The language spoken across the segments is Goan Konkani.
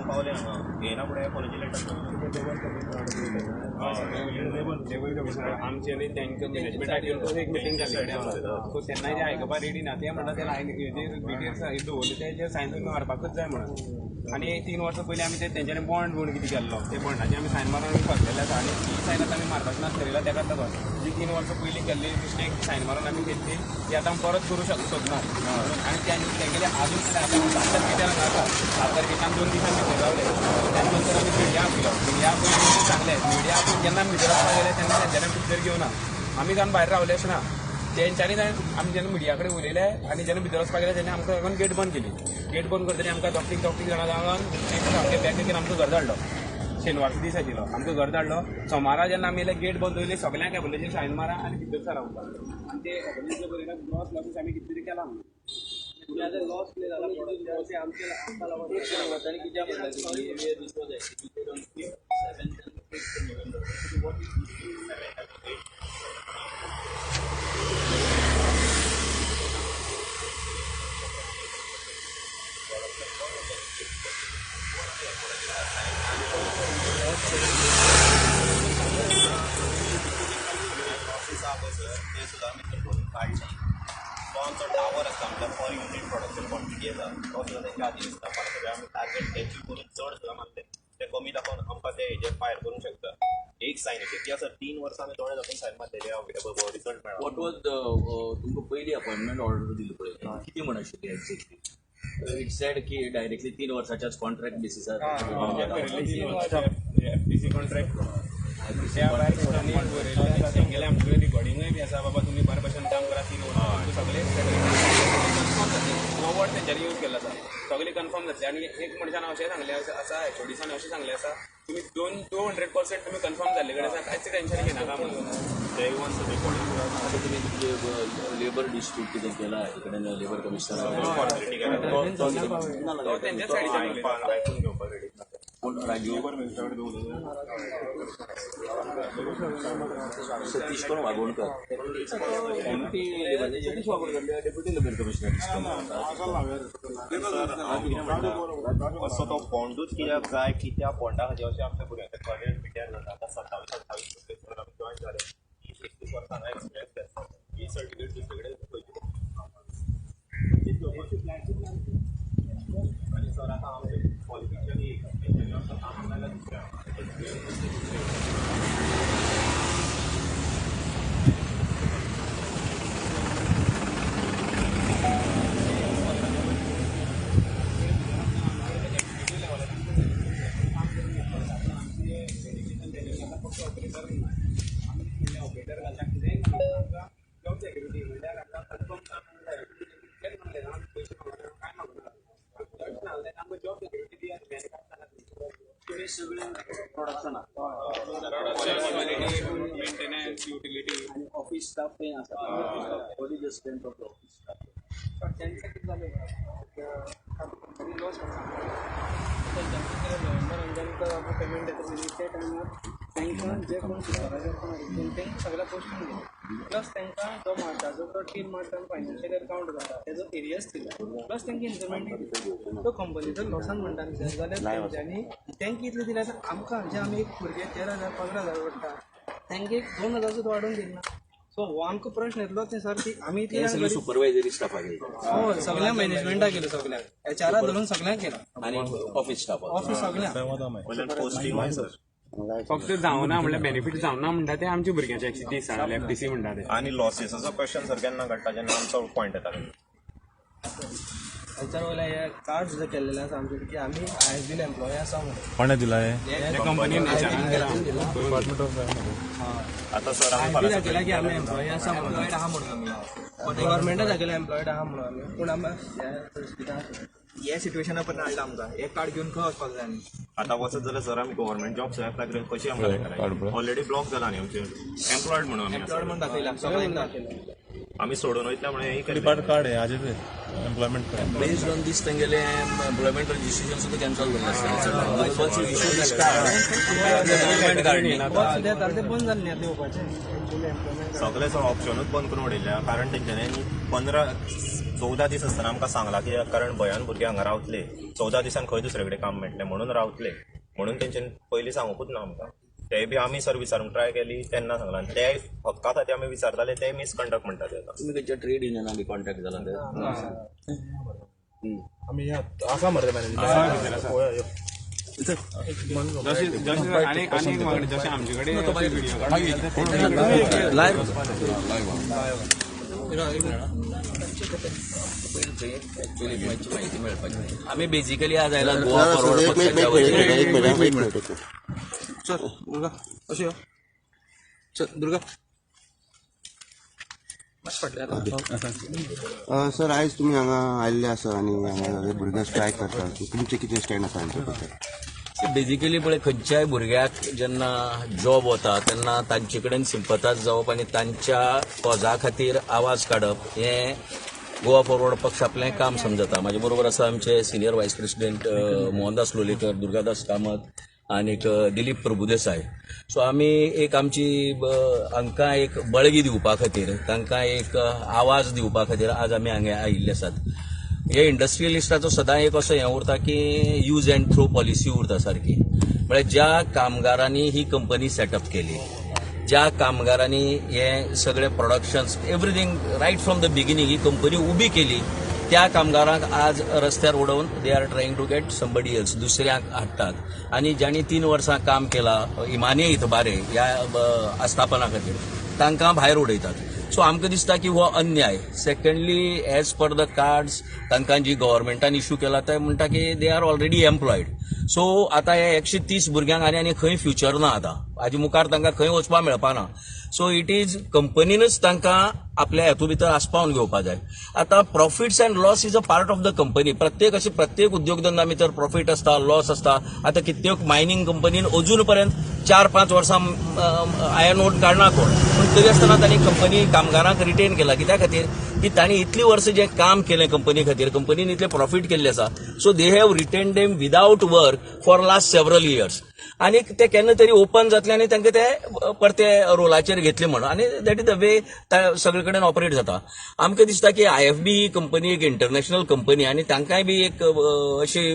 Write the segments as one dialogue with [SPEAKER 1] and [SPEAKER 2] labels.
[SPEAKER 1] पावले हांगा घेयना फुडें एपोलॉजी लेटर.
[SPEAKER 2] लेबर कमिशनर आमचे आनी तांकां मॅनेजमेंटाक येवन एक मिटींग जाली. सो तेन्ना ते आयकपा रेडी ना. ते म्हणटा ते लायन हेजेर डिटेल्स दवरले तेजेर सायन तुमी मारपाकूच जाय म्हणून. आनी 3 वर्सां पयलीं आमी ते तेंच्यांनी बॉन्ड म्हूण कितें केल्लो ते बॉन्डाचे आमी सायन मारून आमी फसलेले आसा. आनी ती सायन आतां आमी मारपाची ना थरयला. तेकाच लागून जी 3 वर्सां पयलीं केल्ली मिस्टेक सायन मारून आमी केल्ली ती आतां आमी परत करूं सोदना. आनी तेगेले आजून आतां 7 तारखेच्यान हांगा आसा. 7 तारखेच्यान 2 दिसांनी भितर रावले. त्याच नंतर आमी मिडिया आपयलो. मिडिया आपयलो सांगलें मिडिया आपूण जेन्ना भितर वचपाक गेले तेन्ना तेंच्यांनी भितर घेवना. आमी जावन भायर रावले अशें ना. तेंच्यांनी आमी जेन्ना मिडिया कडेन उलयले आनी जेन्ना भितर वचपाक गेले तेन्ना आमकां लागून गेट बंद केली. गेट बंद करतरी आमकां दोग तीग जाणां जावन सामकें बॅग घेवन आमकां घर धाडलो. शेनवारचो दीस आशिल्लो. आमकां घर धाडलो. सोमारा जेन्ना आमी येयले गेट बंद दवरली. सगल्यांक एबोलेचेर सायन मारा आनी भितर सरा म्हणटा. आनी ते एबोलेचे बरयला ग्रॉस लॉसीस आमी कितें तरी केला म्हणून.
[SPEAKER 3] लॉस कितें जाला प्रोडक्ट आमचे आमकां लागून कित्याक म्हणलें
[SPEAKER 1] ते सुद्दां आमी करून काडले. तो आमचो टावर आसता म्हटल्यार पर युनीट प्रोडक्शन क्वॉन्टिटी येता तो सुद्दां तेंच्या हातीन आसता. पण सगळें आमी टार्गेट एचीव करून चड सुद्दां मारले ते कमी दाखोवन आमकां ते हेजेर फायर करूंक शकता. एक सायन अशें ती आसा 3 वर्सां आमी दोळे दाखोवन सायन मारलेले रिजल्ट मेळ्ळा.
[SPEAKER 4] What was तुमकां पयली अपॉयंटमेंट ऑर्डर दिली पळय कितें म्हण आशिल्ली एग्जॅक्टली? It said की डायरेक्टली 3 वर्साच्याच कॉन्ट्रॅक्ट बेसिसार
[SPEAKER 2] एफटीसी कॉन्ट्रॅक्ट त्या भायर बरयल्लें आसा तेंगेलें आमचे कडेन रिकॉर्डिंगूय बी आसा. बाबा तुमी बरे भशेन काम करा 3 वर्सां तुमकां सगळें कन्फर्म जातलें. हो वर्ड तेंच्यांनी यूज केल्लो आसा. सगळें कन्फर्म जातलें. आनी एक मनशान अशें सांगलें आसा एचओडीसान अशें सांगलें आसा तुमी 200% तुमी कन्फर्म जाल्ले कडेन आसा कांयच टेंशन घेनाका म्हणून.
[SPEAKER 1] ते इवन रिकॉर्डिंग
[SPEAKER 4] आतां तुमी लेबर डिस्प्यूट कितें केला हेजे कडेन लेबर कमिशनर
[SPEAKER 2] तेंच्याच सायडीच्यान उलयता.
[SPEAKER 1] आयकून घेवपाक रेडी ना.
[SPEAKER 4] कोण राजीव सतीश कोण Wagonkar Satish Wagonkar deputy labour commissioner.
[SPEAKER 1] असो तो बॉन्डूच कित्याक जाय की त्या बॉन्डा खातीर अशें आमच्या भुरग्यांचें करियर पिड्ड्यार जाता. आतां 27 28 आमी जॉयन जाले 30-31 वर्सां हांगा एक्सपिरियन्स घेतलो. ही सर्टिफिकेट दुसरे कडेन खंयची. आनी सर आतां आमचें क्वॉलिफिकेशन एक आमकां काम जाल्यार दुसरें एक्सपिरियन्स दुसरें.
[SPEAKER 2] ऑपरेटर घालता कितेंय आमकां जॉब सेक्युरिटी म्हणल्यार आमकां कन्फर्म काम जाय. कितेंच मागलें ना आमी पयशे मागना कांय मागना जाल्यार आमकां जॉब सेक्युरिटी दियात.
[SPEAKER 3] तुमी सगळें प्रोडक्शनाक
[SPEAKER 2] मेंटेनन्स युटिलिटी
[SPEAKER 3] आनी ऑफीस स्टाफ थंय आसा. What is the strength of the office staff?
[SPEAKER 5] तांचें कितें जालें कंपनी लॉस तेंच्यांनी नोव्हेंबर तांकां आमकां पेमेंट येता त्या टायमार तांकां जे कोण सुपरवायजर कोण आशिल्ले तांकां सगळ्या पोस्टींग दिले. प्लस तांकां जो मार्चाचो जो 3 मार्चान फायनान्शियल इयर कावंट जाता तेजो एरियर्स दिला. प्लस तांकां इन्क्रिमेंट दिली. तो कंपनी जर लॉसान म्हणटा न्ही सर जाल्यार तेंच्यांनी तांकां इतलें दिलें जाल्यार आमकां जे आमी एक भुरगे 13,000 15,000 पडटा तांकां एक 2,000 सुद्दां वाडोवन दिना. सो हो आमकां प्रश्न येतलो ते सर की आमी
[SPEAKER 4] सगळें सुपरवायजरी स्टाफाक गेले.
[SPEAKER 5] हय सगळ्या मॅनेजमेंटाक गेलो सगळ्यांक एचआरा धरून सगळ्यांक केला
[SPEAKER 4] आनी ऑफीस स्टाफ
[SPEAKER 5] ऑफीस सगळ्यांक.
[SPEAKER 1] वयल्यान पोस्टिंग सर
[SPEAKER 2] फक्त जावना म्हणल्यार बेनिफीट जावना म्हणटा ते आमच्या भुरग्यांचे दीस एफटीसी म्हणटा ते.
[SPEAKER 1] आनी लॉसीसाचो क्वेश्चन सर केन्ना काडटा जेन्ना आमचो पॉयंट येता.
[SPEAKER 5] हेच्यार वयल्या हे कार्ड सुद्दां केल्लेले आसा आमचे की आमी I S been employee आसा म्हणून.
[SPEAKER 6] कोणें दिला हें?
[SPEAKER 2] कंपनीन
[SPEAKER 6] डिपार्टमेंट ऑफ
[SPEAKER 1] आतां सर आमी
[SPEAKER 5] I
[SPEAKER 1] फाल्यां
[SPEAKER 5] दाखयला की आमी एम्प्लॉई आसा म्हणून.
[SPEAKER 3] एम्प्लॉयड आहा म्हणून आमी
[SPEAKER 5] गव्हर्मेंटा दाखयला एम्प्लॉयड आहा म्हणून आमी पूण आमी ह्या परिस्थितींत आसा.
[SPEAKER 3] हे सिट्युएशना पर्यंत हाडला आमकां हे कार्ड घेवन खंय वचपाक जाय आनी?
[SPEAKER 1] आतां वचत जाल्यार सर आमी गव्हर्मेंट जॉब सुद्दां एप्लाय करून कशी आमकां ऑलरेडी ब्लॉक जाला न्ही आमचे एम्प्लॉयड म्हणून आमी
[SPEAKER 3] एम्प्लॉयड म्हणून दाखयला सगळ्यांक दाखयला.
[SPEAKER 1] आमी सोडून वयतले म्हणून हें केलें.
[SPEAKER 6] डिपार्ट कार्ड हें हाजें तें employment card.
[SPEAKER 4] Based on this तेंगेले एम्प्लॉयमेंट रजिस्ट्रेशन सुद्दां कॅन्सल जाल्लें आसता. एम्प्लॉयमेंट कार्ड न्ही
[SPEAKER 5] सुद्दां ते बंद जालें न्ही आतां येवपाचें एक्चुअली एम्प्लॉयमेंट
[SPEAKER 1] सगळे सर ऑप्शनूच बंद करून उडयल्या कारण तेंच्यांनी 15 14 दीस आसतना आमकां सांगलां कित्याक, कारण भंयान भुरगे हांगा रावतले, 14 दिसान खंय दुसरे कडेन काम मेळटलें म्हणून रावतले, म्हणून तेंच्यानी पयलीं सांगूंकूच ना आमकां. ते बी आमी सर विचारूंक ट्राय केली तेन्ना सांगलां, आनी ते हक्का खातीर आमी विचारताले ते मिसकंडक्ट म्हणटा ते आतां.
[SPEAKER 4] तुमी खंयच्या ट्रेड युनियना बी कॉन्टॅक्ट जाला ते?
[SPEAKER 6] आमी आसा मरे मॅनेजमेंट.
[SPEAKER 2] जशें जशें आमचे कडेन व्हिडिओ
[SPEAKER 4] माहिती मेळपाची. आमी बेजिकली आज आयला गोवा फॉरवर्ड पक्षाच्या वतीन.
[SPEAKER 7] सर, आयज तुमी हांगा आयिल्ले आसा आनी हांगा भुरगे स्ट्रायक करतात, तुमचें कितें स्टँड आसा हांचे बद्दल?
[SPEAKER 4] बेजिकली पळय, खंयच्याय भुरग्याक जेन्ना जॉब वता तेन्ना तांचे कडेन सिंपताज जावप आनी तांच्या कॉजा खातीर आवाज काडप हें गोवा फॉरवर्ड पक्ष आपलें काम समजता. म्हाजे बरोबर आसा आमचे senior vice president Mohandas Lolayekar, Durgadas Kamat आनीक दिलीप प्रभुदेसाय. सो आमी एक आमची हांकां एक बळगी दिवपा खातीर, तांकां एक आवाज दिवपा खातीर आज आमी हांगा आयिल्ले आसात. हे इंडस्ट्रियलिस्टाचो सदां एक असो हें उरता की यूज अँड थ्रो पॉलिसी उरता सारकी. म्हळ्यार ज्या कामगारांनी ही कंपनी सेटअप केली, ज्या कामगारांनी हे सगळे productions everything right from the beginning he company उबी केली, त्या कामगारांक आज रस्त्यार उडोवन they are trying to get somebody else, दुसऱ्यांक हाडटात. आनी ज्यांनी 3 वर्सां काम केलां इमानी इतबारे ह्या आस्थापना खातीर, तांकां भायर उडयतात. सो आमकां दिसता की हो अन्याय. Secondly, as per the cards तांकां जी गव्हर्मेंटान इश्यू केला ते म्हणटा की they are already employed. So आतां हे 130 भुरग्यांक आनी आनी खंय फ्युचर ना, आतां हाजे मुखार तांकां खंय वचपाक मेळपा ना. सो it is कंपनीनच तांकां आपल्या हेतू भितर आसपावन घेवपा जाय. आतां profits and loss is a part of the company. प्रत्येक अशे प्रत्येक उद्योगधंदा भितर प्रॉफीट आसता, लॉस आसता. आतां कित्येक मायनींग कंपनीन अजून पर्यंत 4-5 वर्सां आयर्न ओर काडना कोण, पूण तरी आसतना तांणी कंपनी कामगारांक रिटेन केला. कित्या खातीर की तांणी इतली वर्सां जें काम केलें कंपनी खातीर, कंपनीन इतलें प्रॉफीट केल्लें आसा. So they have retain them without work for last several years. आनी ते केन्ना तरी ओपन जातले आनी तांकां ते परते रोलाचेर घेतले म्हणून, आनी that is the way सगळे कडेन ऑपरेट जाता. आमकां दिसता की IFB ही कंपनी एक इंटरनॅशनल कंपनी आनी तांकांय बी एक अशी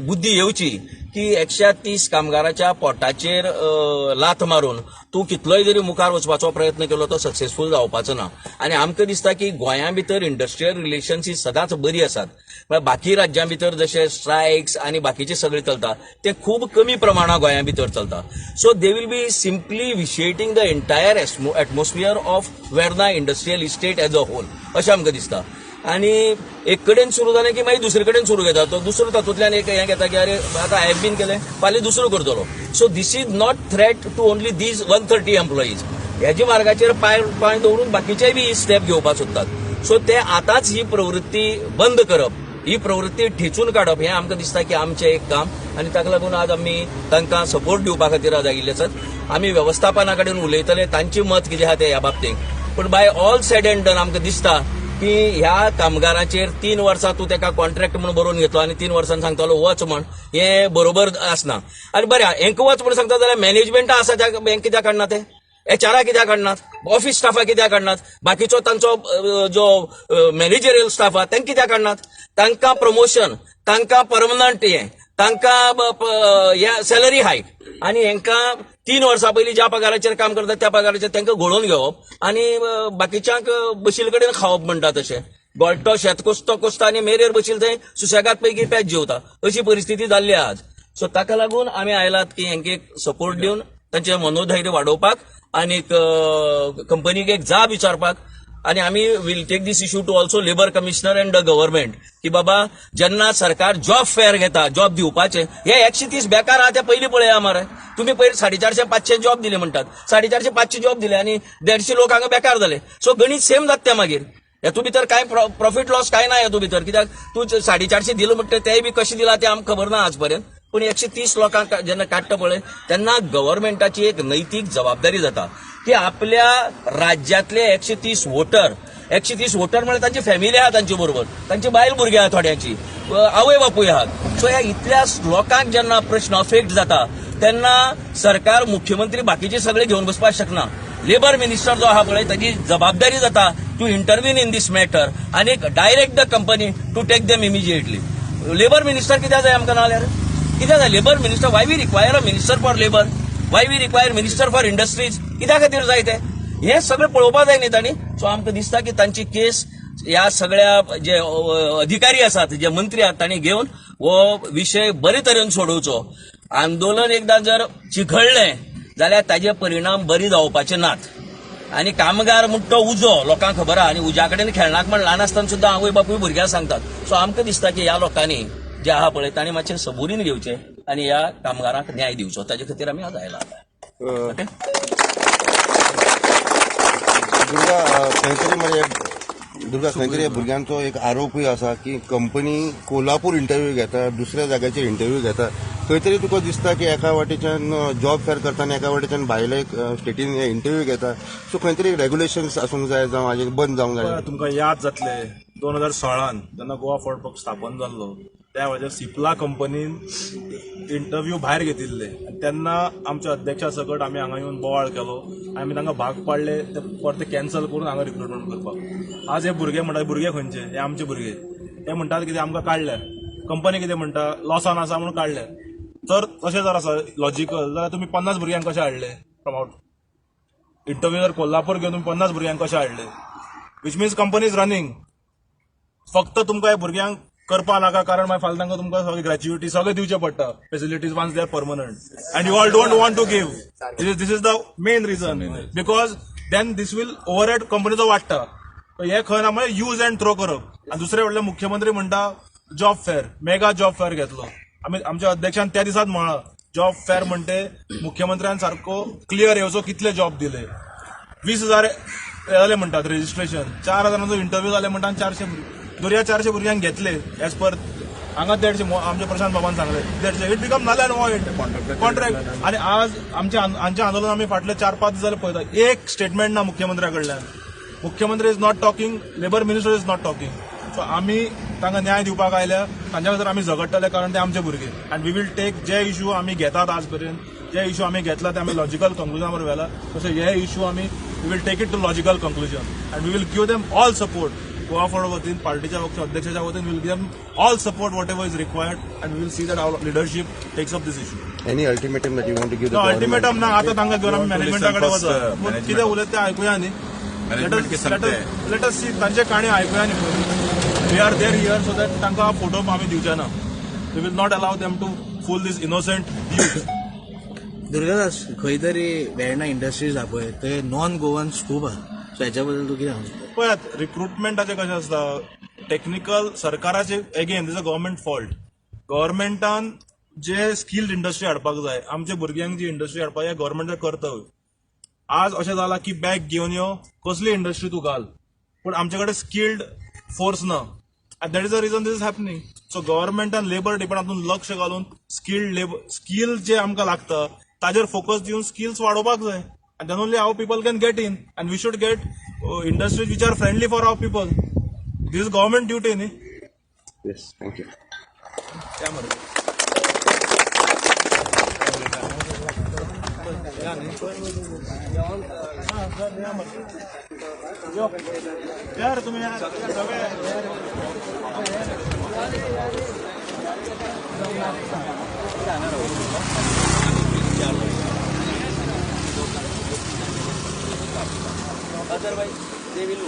[SPEAKER 4] बुद्धी येवची की 130 कामगाराच्या पोटाचेर लाथ मारून तूं कितलोय जरी मुखार वचपाचो प्रयत्न केलो तो सक्सेसफूल जावपाचो ना. आनी आमकां दिसता की गोंया भितर इंडस्ट्रियल रिलेशन्स ही सदांच बरी आसात. म्हळ्यार बाकी राज्यां भितर जशे स्ट्रायक्स आनी बाकीचे सगळे चलता ते खूब कमी प्रमाणात गोंया भितर चलता. So they will be simply vitiating the entire atmosphere of Verna industrial estate as a whole अशें आमकां दिसता. आनी एक कडेन सुरू जालें की मागीर दुसरे कडेन सुरू घेता, तो दुसरो तातूंतल्यान एक हें घेता की अरे आतां IFBन केलें फाल्यां दुसरो करतलो. So this is not threat to only these 130 employees. हेजे मार्गाचेर पांय दवरून बाकीचेय बी स्टेप घेवपाक सोदतात. सो ते आतांच ही प्रवृत्ती बंद करप, ही प्रवृत्ती ठेचून काडप हें आमकां दिसता की आमचें एक काम. आनी ताका लागून आज आमी तांकां सपोर्ट दिवपा खातीर आज आयिल्ले आसात. आमी वेवस्थापना कडेन उलयतले, तांचें मत कितें आहा तें ह्या बाबतींत. पूण by all said and done आमकां दिसता की ह्या कामगारांचेर 3 वर्सां तूं ताका कॉन्ट्रॅक्ट म्हूण बरोवन घेतलो आनी 3 वर्सांनी सांगतलो वच म्हण, हें बरोबर आसना. आनी बरें हेंकां वच म्हूण सांगता जाल्यार मॅनेजमेंटा आसा त्या हेंकां कित्याक काडना, ते एचआरा कित्याक काडनात, ऑफिस स्टाफा कित्याक काडनात, बाकीचो तांचो जो मॅनेजरियल स्टाफ आहा तांकां कित्याक काडनात. तांकां प्रमोशन, तांकां परमनंट हें, तांकां सॅलरी हायक, आनी हेंकां 3 वर्सां पयलीं ज्या पगाराचेर काम करतात त्या पगाराचेर तांकां घोळोवन घेवप आनी बाकीच्यांक बशील कडेन खावप म्हणटा तशें. गोळटो शेत कोसतो कोसता आनी मेरेर बशील थंय सुशेगाद पैकी पेज जेवता, अशी परिस्थिती जाल्ली आज. सो ताका लागून आमी आयलात की हेंकां एक सपोर्ट दिवन तांचें मनोधैर्य वाडोवपाक आनी कंपनीक एक जाब विचारपाक. आनी आमी will take this issue to also labour commissioner and the government की बाबा जेन्ना सरकार जॉब फेअर घेता, जॉब दिवपाचे, हे 130 बेकार आहा ते पयलीं पळया मरे. तुमी पयर 450-500 जॉब दिले म्हणटात, 450-500 जॉब दिले आनी 150 लोक हांगा बेकार जाले. सो गणीत सेम जाता तें मागीर. हेतू भितर कांय प्रॉफीट लॉस कांय ना हेतू भितर, कित्याक तूं 450 दिलो म्हणटा तेय बी कशें दिला तें आमकां खबर ना आज पर्यंत. पूण 130 लोकांक जेन्ना काडटा पळय तेन्ना गव्हर्मेंटाची एक नैतीक जबाबदारी जाता की आपल्या राज्यांतले 130 वोटर, 130 वोटर म्हळ्यार तांची फॅमिली आहा तांचे बरोबर, तांची बायल भुरगीं आहा, थोड्यांची आवय बापूय आहात. सो ह्या इतल्या लोकांक जेन्ना प्रश्न अफेक्ट जाता तेन्ना सरकार, मुख्यमंत्री बाकीचे सगळे घेवन बसपाक शकना. लेबर मिनिस्टर जो आहा पळय ताजी जबाबदारी जाता to intervene in this matter आनी direct the company to take them immediately. Labour minister कित्याक जाय आमकां? नाजाल्यार कित्याक जाय labour minister? Why we require a minister for labour? Why we require minister for industries? कित्या खातीर जाय ते? हे सगळें पळोवपा जाय न्ही तांणी. सो आमकां दिसता की तांची केस ह्या सगळ्या जे अधिकारी आसात, जे मंत्री आहात, तांणी घेवन हो विशय बरे तरेन सोडोवचो. आंदोलन एकदां जर चिखळ्ळें जाल्यार ताजे परिणाम बरी जावपाचे नात. आनी कामगार म्हण तो उजो लोकांक खबर आहा आनी उज्या कडेन खेळनाक म्हण ल्हान आसतना सुद्दां आवय बापूय भुरग्यांक सांगतात. सो आमकां दिसता की ह्या लोकांनी जे आहा पळय तांणी मातशें सबुरीन घेवचें आनी ह्या कामगारांक न्याय दिवचो. ताजे खातीर आमी आज आयला. ओके.
[SPEAKER 7] दुर्गा, खंय तरी मरे दुर्गा, खंय तरी भुरग्यांचो एक आरोपूय आसा की कंपनी कोल्हापूर इंटरव्यू घेता, दुसऱ्या जाग्याचेर इंटरव्यू घेता. खंय तरी तुका दिसता की एका वाटेच्यान जॉब फेर करता आनी एका वाटेच्यान भायले स्टेटीन इंटरव्यू घेता. सो खंय तरी रेग्युलेशन्स आसूंक जाय, जावं हाजेर बंद जावंक जाय.
[SPEAKER 6] तुमकां याद जातले, 2016 जेन्ना गोवा फॉरवर्ड पक्ष स्थापन जाल्लो त्या वेळार सिप्ला कंपनीन इंटरव्यू भायर घेतिल्ले आनी तेन्ना आमच्या अध्यक्षा सकट आमी हांगा येवन बोवाळ केलो. आमी तांकां भाग पाडले ते परते कॅन्सल करून हांगा रिक्रुटमेंट करपाक. आज हे भुरगे म्हणटात, भुरगे खंयचे? हे आमचे भुरगे. ते म्हणटात कितें, आमकां काडले. कंपनी कितें म्हणटा, लॉसान आसा म्हणून काडले. तर तशें जर आसा लॉजिकल जाल्यार तुमी 50 भुरग्यांक कशें हाडले फ्रॉम आवट इंटरव्यू? जर कोल्हापूर घेवन तुमी 50 भुरग्यांक कशें हाडले? Which means company is running. फक्त तुमकां ह्या भुरग्यांक करपा नाका, कारण मागीर फाल्यां तांकां तुमकां सगळे ग्रॅच्युइटी सगळें दिवचें पडटा, facilities once they are permanent, and you all don't want to give. This is the main reason, because then this will overhead कंपनीचो वाडटा. हे खंय ना म्हणजे यूज अँड थ्रो करप. आनी दुसरें म्हणल्यार मुख्यमंत्री म्हणटा job fair, mega job fair घेतलो. आमी आमच्या अध्यक्षान त्या दिसाच म्हळां, जॉब फेर म्हणटे मुख्यमंत्र्यान सारको क्लियर येवचो कितले जॉब दिले. 20,000 जाले म्हणटात रजिस्ट्रेशन, 4,000 इंटरव्यू जाले म्हणटा, 400 दर्या 400 भुरग्यांक घेतले एज पर हांगा 150. आमच्या प्रशांत बाबान सांगले 150. It become null and void contract. आनी आज आमचे आमचें आंदोलन आमी फाटले 4-5 दीस जाले पळयता, एक स्टेटमेंट ना मुख्यमंत्र्या कडल्यान. मुख्यमंत्री is not talking, labour minister is not talking. So आमी तांकां न्याय दिवपाक आयल्या, तांच्या खातीर आमी झगडटले, कारण ते आमचे भुरगे. आनी we will take J issue आमी घेतात आज पर्यंत, जे इशू आमी घेतला ते आमी लॉजिकल कंक्लुजनावर व्हेला, तशें हे इशू आमी we will take it to logical conclusion and we will give them all support. Goa forward वतीन, पार्टीच्या पक्ष अध्यक्षाच्या वतीन will give them all support whatever is required and we will see that our leadership takes up this issue.
[SPEAKER 7] Any ultimatum that you want to give?
[SPEAKER 6] Ultimatum ना, आतां तांकां घेवन आमी मॅनेजमेंटा कडेन वचा, कितें उलयता तें आयकुया न्ही. Let us सी, तांचे काणी आयकुया न्ही. We are there here so that तांकां फोटो आमी दिवचे ना. We will not allow them to fool this innocent youth.
[SPEAKER 3] Durgadas, खंय तरी वेर्णा इंडस्ट्रीज आहा पळय, थंय नॉन गोवन्स खूब आहा, सो हेच्या बद्दल तूं कितें सांगता?
[SPEAKER 6] पळयात, रिक्रुटमेंटाचें कशें आसता, टॅक्निकल सरकाराचे again this a government fault. गव्हर्मेंटान जे स्किल्ड इंडस्ट्री हाडपाक जाय, आमच्या भुरग्यांक जी इंडस्ट्री हाडपाक जाय, गव्हर्मेंटाचें कर्तव्य. आज अशें जालां की बॅग घेवन यो, कसली इंडस्ट्री तूं घाल, पूण आमचे कडेन स्किल्ड फोर्स ना. And that is the reason this is happening. So गव्हर्मेंटान लेबर डिपार्टमेंटान लक्ष घालून स्किल्ड लेबर, स्किल जे आमकां लागता ताजेर फोकस दिवन स्किल्स वाडोवपाक जाय. And then only our people can get in, and we should get industries which are friendly for our people. This is government duty न्ही.
[SPEAKER 7] Yes, thank you.
[SPEAKER 6] त्या मरे यार तुम्ही सगळे.
[SPEAKER 4] Otherwise they will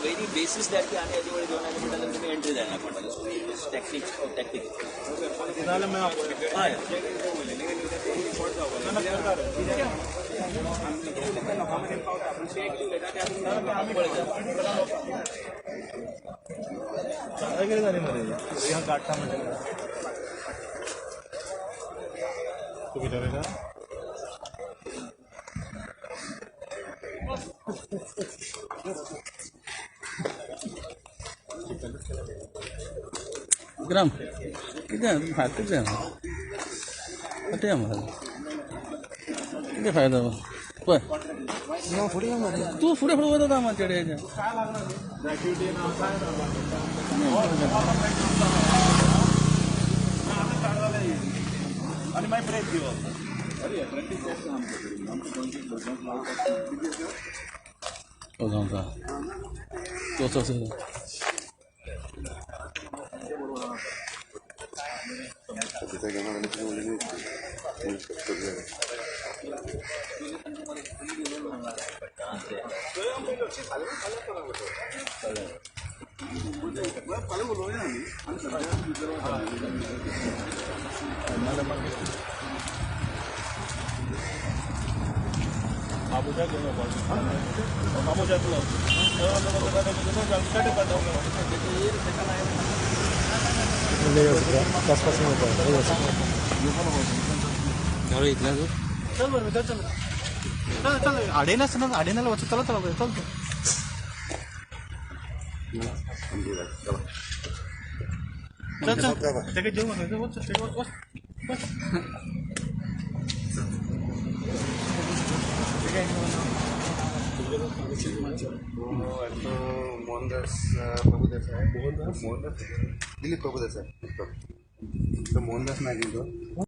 [SPEAKER 4] very basis that की आमी हेजे वयर घेवन आयले म्हणटा जाल्यार तुमी एंट्री जायना म्हणटा. So tactics tactics. हय.
[SPEAKER 6] कितें जालें मरे काडटा म्हणटा तूं भितर वयता.
[SPEAKER 8] विक्रम, कितें फाटीच फाटी मरे, कितें फायदो पळय तूं फुडें फुडें वयता मरे चेड्याच्या.
[SPEAKER 6] आनी मागीर ब्रेक दिवप.
[SPEAKER 8] जावं तो चल.
[SPEAKER 5] चल बरं चल चल चल चल आडेन आसतना आडेनाला वच चल चल चल चल चल तेका जेवण वच वच वच.
[SPEAKER 7] मोहनदास प्रभुदेसाय, मोहनदास दिलीप प्रभुदेसाय, मोहनदास नागेंद्र.